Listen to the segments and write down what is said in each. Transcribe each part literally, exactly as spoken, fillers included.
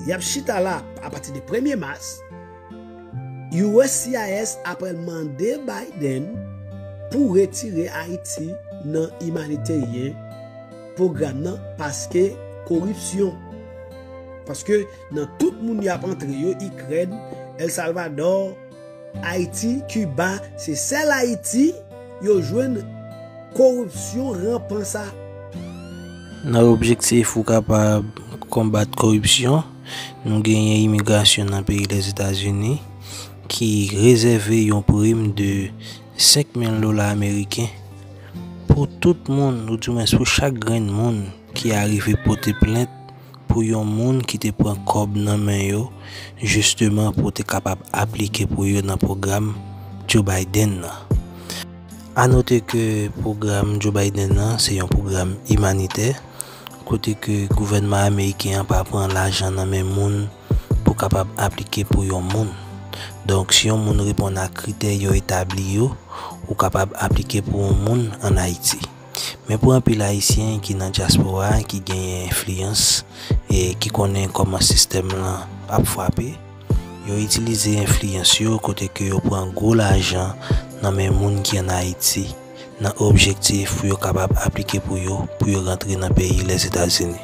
Y ap chita la apati de premye mas. U S C I S apral mande Biden pou retire Ayiti nan imaniteryen pwogram nan paske koripsyon. Paske nan tout moun y ap antre yo, Ikrèn, El Salvador, Ayiti, Kiba, se sèl Ayiti yo jwenn koripsyon ranpan sa. Nan objektif pou kapab konbat koripsyon, nou genyen imigrasyon nan peyi Lèzetazini ki rezève yon prim de senk mil dola ameriken pou tout moun, oudimwens pou chak grenn moun ki arive pote plent pou yon moun ki te pran kòb nan men yo, jisteman pou te kapab aplike pou yo nan pwogram Joe Biden nan. A note ke pwogram Joe Biden nan se yon pwogram imanitè, kote ke gouvènman ameriken an pa pran lajan nan men moun pou kapab aplike pou yon moun. Donk, si yon moun reponn a kritè yo etabli yo, ou kapab aplike pou yon moun ann Ayiti. Men pou anpil Ayisyen ki nan dyaspora a, ki genyen enfliyans e ki konnen kòman sistèm lan ap frape, yo itilize enfliyans yo kote ke yo pran gwo lajan nan men moun ki ann Ayiti nan objektif pou yo kapab aplike pou yo, pou yo rantre nan peyi Lèzetazini.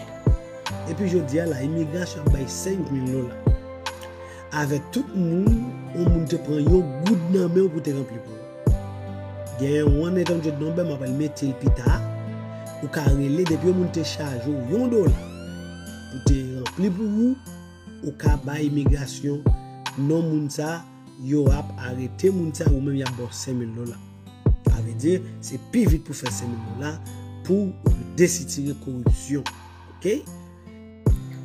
Epi jodi a la, imigrasyon ap bay senk mil dola. Avèk tout moun, yon moun te pran yon goud nan men w pou te ranpli pou ou. Gen yon one eight hundred number, m apral mete l pita. Ou ka rele depi yon moun te chaje w yon dola pou te ranpli pou ou, ou ka bay imigrasyon non moun sa, yo ap arete moun sa, ou menm y ap ba w senk mil dola. Sa vle di, se pi vit pou fè senk mil dola pou desitire koripsyon. Oke?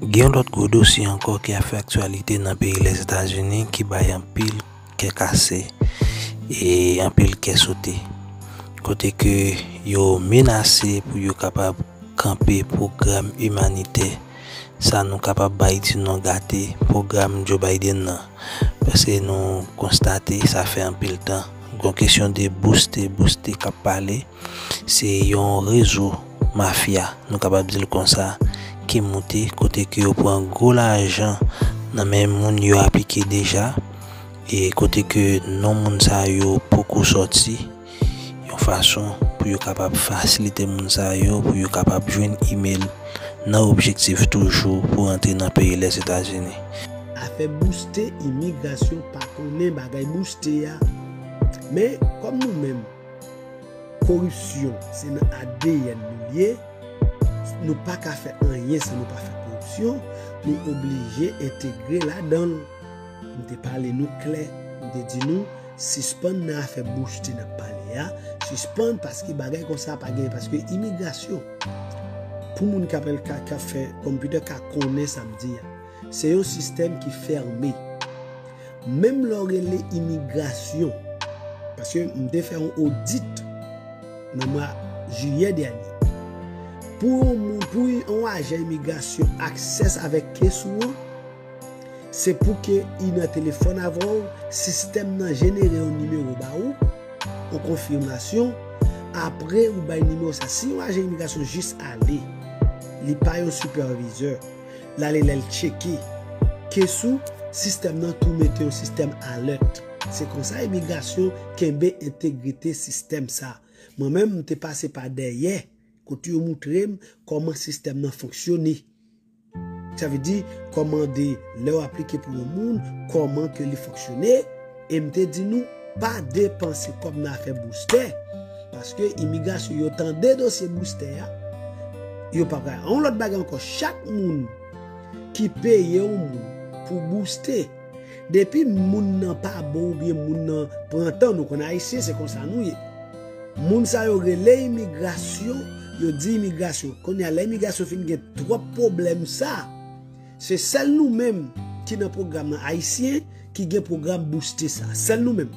Gen yon lòt gwo dosye ankò ki ap fè aktyalite nan peyi Lèzetazini ki bay anpil kè kase e anpil kè sote. Kote ke yo menase pou yo kapab kanpe pwogram imanitè, sa nou kapab bay ti non gate, pwogram Joe Biden nan. Paske nou konstate sa fè anpil tan. Gon kesyon de bouste, bouste k ap pale. Se yon rezo mafya, nou kapab di l konsa, ki moute kote ke yo pran gwo lajan nan men moun yo aplike deja, e kote ke non moun sa yo poko sòti, yon fason pou yo kapab fasilite moun sa yo pou yo kapab jwenn imèl nan objektif toujou pou rantre nan peyi Lèzetazini. Afè bouste, imigrasyon pa konnen bagay bouste a. Men, kòm nou menm, koripsyon se nan A D N nou l ye, nou pa ka fè anyen san nou pa fè koripsyon, nou oblije entegre ladan l. M te pale nou klè, m te di nou, sispann nan afè bouste n ap pale a, sispann paske bagay konsa pa genyen, paske imigrasyon, pou moun k ap, ka, ka fè kòmpitè ka konnen sa m di a, se yon sistèm ki fèmen. Menm lè w rele imigrasyon, paske m te fè yon odit nan mwa jiyè dènye. Pou yon moun, pou yon ajan imigrasyon aksès avèk kes ou an, se pou ke i nan telefòn avè w, sistèm nan jenere yon nimewo ba ou, yon konfimasyon, apre ou bay nimewo sa. Si yon ajan imigrasyon jis ale, li pa yon sipèvizè, l ale lè l tcheke kes ou, sistèm nan tou mete yon sistèm alèt. Se konsa imigrasyon kenbe entegrite sistèm sa. Mwen menm, m te pase pa dèyè, kote yo moutre m kòman sistèm nan fonksyone. Sa vle di, kòman de lè w aplike pou yon moun, kòman ke li fonksyone, e m te di nou, pa depanse kòb nan afè boustè, paske imigrasyon yo tande dosye boustè a, yo pa pral. Yon lòt bagay ankò, chak moun ki peye yon moun pou bouste, depi moun nan pa bon oubyen moun nan pran tan, nou konn Ayisyen, se konsa nou ye. Moun sa yo rele imigrasyon, yo di imigrasyon. Kounye a, lè imigrasyon fin gen twòp pwoblèm sa, se sèl nou menm ki nan pwogram nan, Ayisyen, ki gen pwogram bouste sa. Sèl nou menm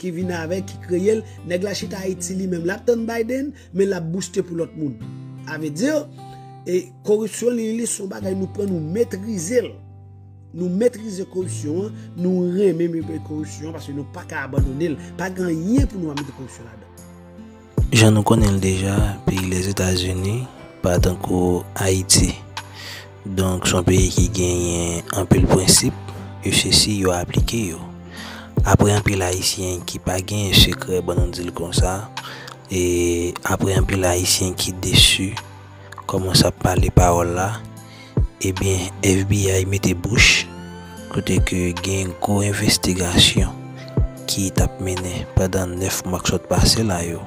ki vin avè l, ki kreye l. Nèg la chita Ayiti li menm, l ap tann Biden, men l ap bouste pou lòt moun. Sa vle di, e koripsyon li, li se yon bagay nou pran, nou metrize l. Nou metrize koripsyon an, nou renmen, renmen koripsyon an, paske nou pa ka abandone l. Pa gen anyen pou nou pa mete koripsyon ladan. Jan nou konnen l deja, peyi Lèzetazini pa tankou Ayiti. Donk, se yon peyi ki genyen anpil prensip, e sesi yo aplike yo. Apre anpil Ayisyen ki pa genyen sekrè, ban nou di l konsa, e apre anpil Ayisyen ki desi, kòmanse ap pale pawòl la, ebyen, F B I mete bouch, kote ke gen gwo envestigasyon ki t ap mennen pandan nèf mwa k sot pase la yo.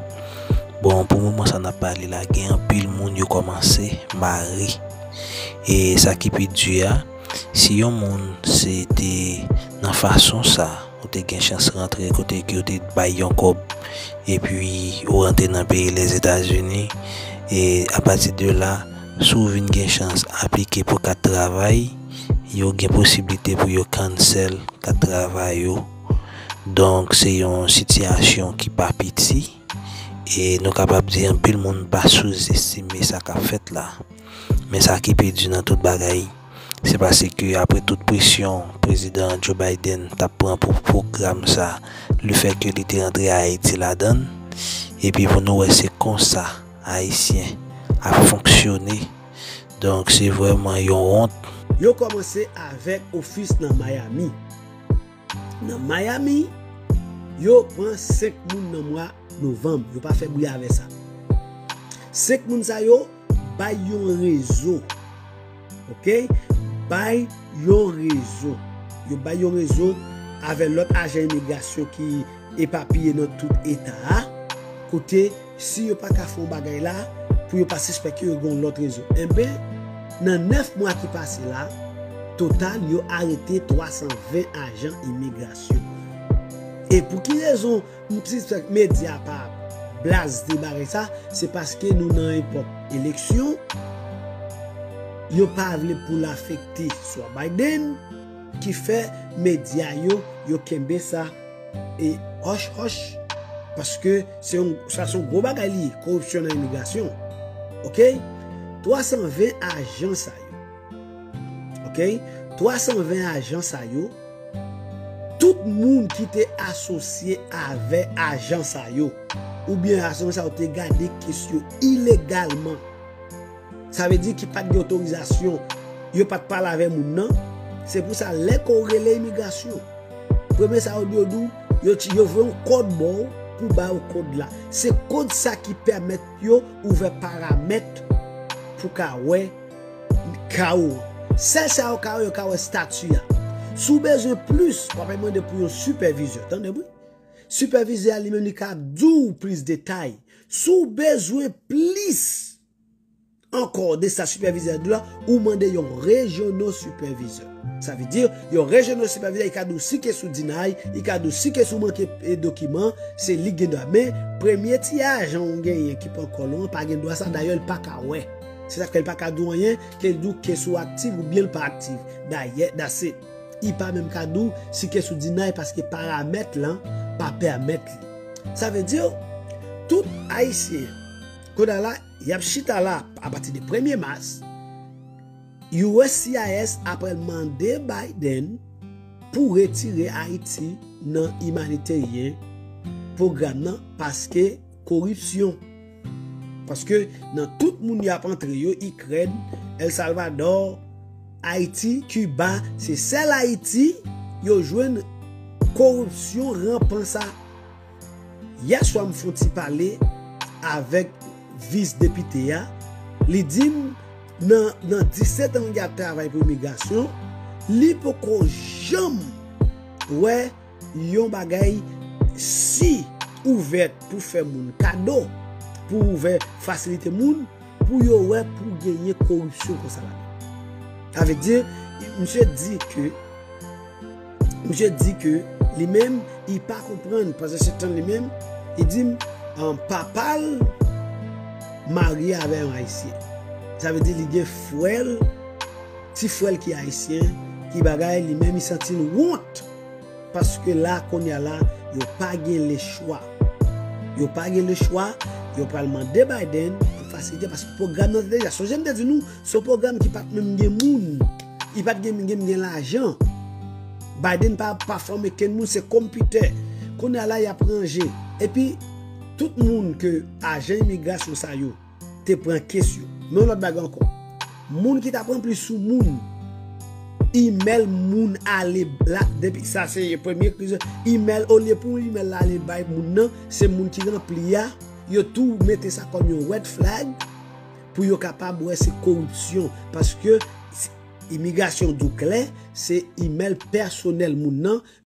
Bon, pou moman sa n ap pale la, gen anpil moun yo kòmanse mare. E sa ki pi di a, si yon moun se te nan fason sa, ou te gen chans rantre kote ke yo te bay yon kòb, epi ou rantre nan peyi Lèzetazini, e apati de la, si w vin gen chans aplike pou kat travay, yo gen posiblite pou yo cancel kat travay ou. Donk, se yon sitiyasyon ki pa piti, e nou kapab di anpil moun pa souzestime sa k ap fèt la. Men sa ki pi di nan tout bagay, se paske apre tout presyon Prezidan Joe Biden t ap pran pou pwogram sa, lefètke li te rantre Ayiti ladan l, epi pou nou wè se konsa Ayisyen ap fonksyone. Donk, se vrèman yon wont. Yo kòmanse avèk ofis nan Miami. Nan Miami, yo pran senk moun nan mwa novanm. Yo pa fè bri avè sa. Senk moun sa yo bay yon rezo. Oke? Bay yon rezo. Yo bay yon rezo avè lòt ajan imigrasyon ki epapiye nan tout eta a. Kote si yo pa ka fè yon bagay la, pou yo pa sispèk yo, yo gen yon lòt rezo. Enben, nan nèf mwa ki pase la, total, yo arete twa san ven ajan imigrasyon. E pou ki rezon m sispèk medya pa blaze bagay sa? Se paske nou nan epòk eleksyon, yo pa vle pou l afekte swa Biden, ki fè medya yo, yo kenbe sa e hòch hòch, paske se yon, sa se yon gwo bagay li ye, koripsyon nan imigrasyon. Oke? Twa san ven ajan sa yo. Oke? Twa san ven ajan sa yo, tout moun ki te asosye avè ajan sa yo, oubyen ajan sa yo te gade kes yo ilegalman, sa vle di ki pa t gen otorizasyon, yo pa t pale avè moun nan. Se pou sa, lè ke w rele imigrasyon, premye sa yo di, yo di w, yo ti, yo voye yon kòd ba w pou ba w kòd la. Se kòd sa ki pèmèt yo ouvè paramèt pou ka wè ka ou an. Sèl sa yo ka wè, yo ka wè estati a. Si w bezwen plis, w ap mande pou yon sipèvizè. Tande, wi. Sipèvizè a li menm li ka di w plis detay. Si w bezwen plis ankò de sa sipèvizè a di w la, ou mande yon rejyono sipèvizè. Sa vle di, yon rejyono sipèvizè, li ka di w si kes ou deny, li ka di w si kes ou manke, e, dokiman, se li ki gen dwa. Men, premye ti ajan ou genyen ki pran kòl ou an, pa gen dwa sa, dayè, li pa ka wè. Se sa k fè li pa ka di w anyen, ke l di w kes ou aktif oubyen l pa aktif. Dayè, that's it. Li pa menm ka di w si kes ou deny paske paramèt lan pa pèmèt li. Sa vle di, tout Ayisyen, kounye a la, y ap chita la apati de premye mas, U S C I S apral mande Biden pou retire Ayiti nan imaniteryen pwogram nan paske koripsyon. Paske nan tout moun y ap antre yo, Ikrèn, El Salvador, Ayiti, Kiba, se sèl Ayiti yo jwenn koripsyon ranpan sa. Yè swa m fè yon ti pale avèk vis depite a, li di m nan, nan disèt an li ap travay pou imigrasyon, li poko janm wè yon bagay si ouvè pou fè moun kado, pou ouvè fasilite moun, pou yo wè pou genyen koripsyon konsa ladan. Sa vle di, misye di ke, misye di ke li menm, li pa konprann, paske se tann li menm, li di m, an, papa l marye avè yon Ayisyen. Sa vle di, li gen frè l, ti frè l ki Ayisyen, ki bagay, li menm, li santi l wont. Paske la, kounye a la, yo pa gen lechwa. Yo pa gen lechwa, yo pral mande Biden pou fasilite, paske pwogram nan te deja, sonje m te di nou, se yon pwogram ki pa t menm gen moun. Li pa t gen, gen, gen lajan. Biden pa, pa fòme kenn moun, se konpitè. Kounye a la, y ap ranje. Epi, tout moun ke ajan imigrasyon sa yo te pran kes yo. Men yon lòt bagay ankò. Moun ki t ap ranpli sou moun, imèl moun ale la, depi sa se premye kriz, imèl, olye pou imèl la ale bay moun nan, se moun ki ranpli a, yo tou mete sa kòm yon red flag pou yo kapab wè se koripsyon, paske imigrasyon di w klè, se imèl pèsonèl moun nan,